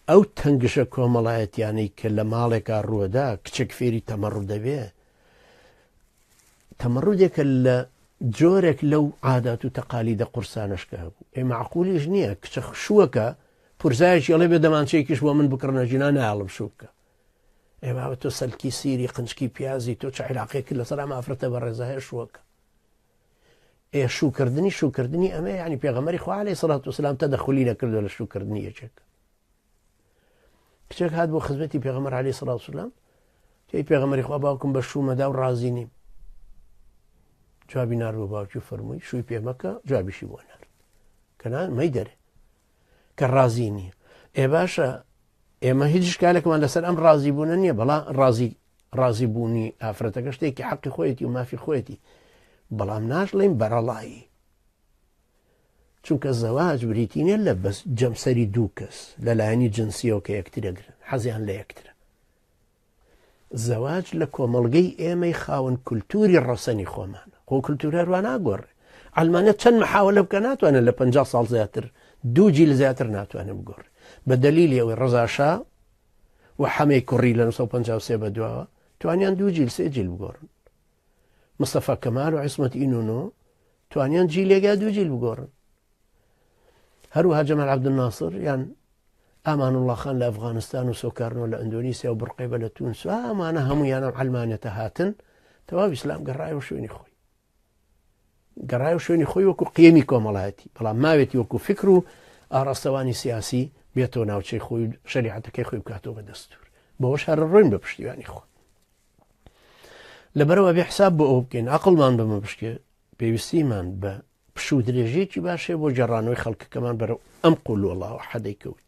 ئەو تەنگژە کۆمەڵایەتیانەی کە لە ماڵێکا ڕووەدا کچێک فێری تەمەڕ دەبێ تەمەڕودێکە لە جۆرێک لەو عادات و تەقالیدە قورسانەش کە هەبوو ئێ معقولیش نییە کچە شووەکە پورزایەکی ئەڵێ بێ دەمانچەیەکیش بۆ من بکڕنە ژینا نایەڵم شوو بکە ئێ بابە تۆ سەلکی سیری قنچکی پیازی تۆ چ عیلاقێک لەسەر ئەم ئافرەتە بەڕێزە هەیە شووەکە ئێ شووکردنی شووکردنی ئەمە یعنی پێغەمبەری خوا عەلەیهی سڵات وسلام تەدەخولی نەکردووە لە شووکردنی یەکێک کچێک هات بۆ خزمەتی پێغەمبەر عەلەیهی سڵات وسلام تێی پێغەمبەری خوا باوکم بە شوومەدا و ڕازی نیم جوابی نار بۆ باوکی فەرمووی شووی پێ مەکە جوابیشی بۆ نارد کە نا مەیدەرێ کە ڕازی نییە ئێ باشە ئێمە هیچ شکالێکمان لەسەر ئەم ڕازی بوونە نییە بەڵام ڕازی ڕازی بوونی ئافرەتەکە شتێکی حەقی خۆیەتی و مافی خۆیەتی بەڵام ناشڵێین بەرەڵایی چونکە زەواج بریتی نیە لە بەس جەمسەری دوو کەس لە لایەنی جنسیەوە کە یەکترەگرن حەزیان لە یەکترە زەواج لە کۆمەڵگەی ئێمەی خاوەن کولتوری ڕەسەنی خۆمان خۆ کولتور هەروە ناگۆڕێ ئەلمانە چەند محاولە بکە ناتوانێت لە 50 ساڵ زیاتر دوو جیل زیاتر ناتوانێت بگۆڕێ بە دەلیلی ئەوەی ڕەزاشا و حەمەی کوڕی لە 1953 بە دواوە توانیان دوو جیل سێ جیل بگۆڕن مستەفا کەمال و عیسمەت ئینونۆ توانیان جیلێک یا دوو جیل بگۆڕن هەروەها جەمال عەبدولناسر یان ئامان الله خان لە ئەفغانستان و سۆکارنۆ لە ئەندۆنیسیا و بڕقێبە لە تونس ئەمانە هەمویانم عەلمانێتە هاتن تەواو ئیسلام گەڕایەوە شوێنی خۆی گەڕایەوە شوێنی خۆی وەکو قیەمی کۆمەڵایەتی بەڵام ماوێتی وەکو فکر و ئاڕاستەوانی سیاسی بێتەوە ناوچەی خۆی و شەریعەتەکەی خۆی بکاتەوە بە دەستور بەوەش هەر ڕۆین بە پشتیوانی خۆ لەبەرەوە بێ حساب بۆ ئەو بکەین عقلمان بەمە بشکێ پێویستیمان بە پشوو درێژیەکی باش هەیە بۆ گێڕانەوەی خەڵکەکەمان بەرەو ئەم قولوەڵا و حەدەی کەوت.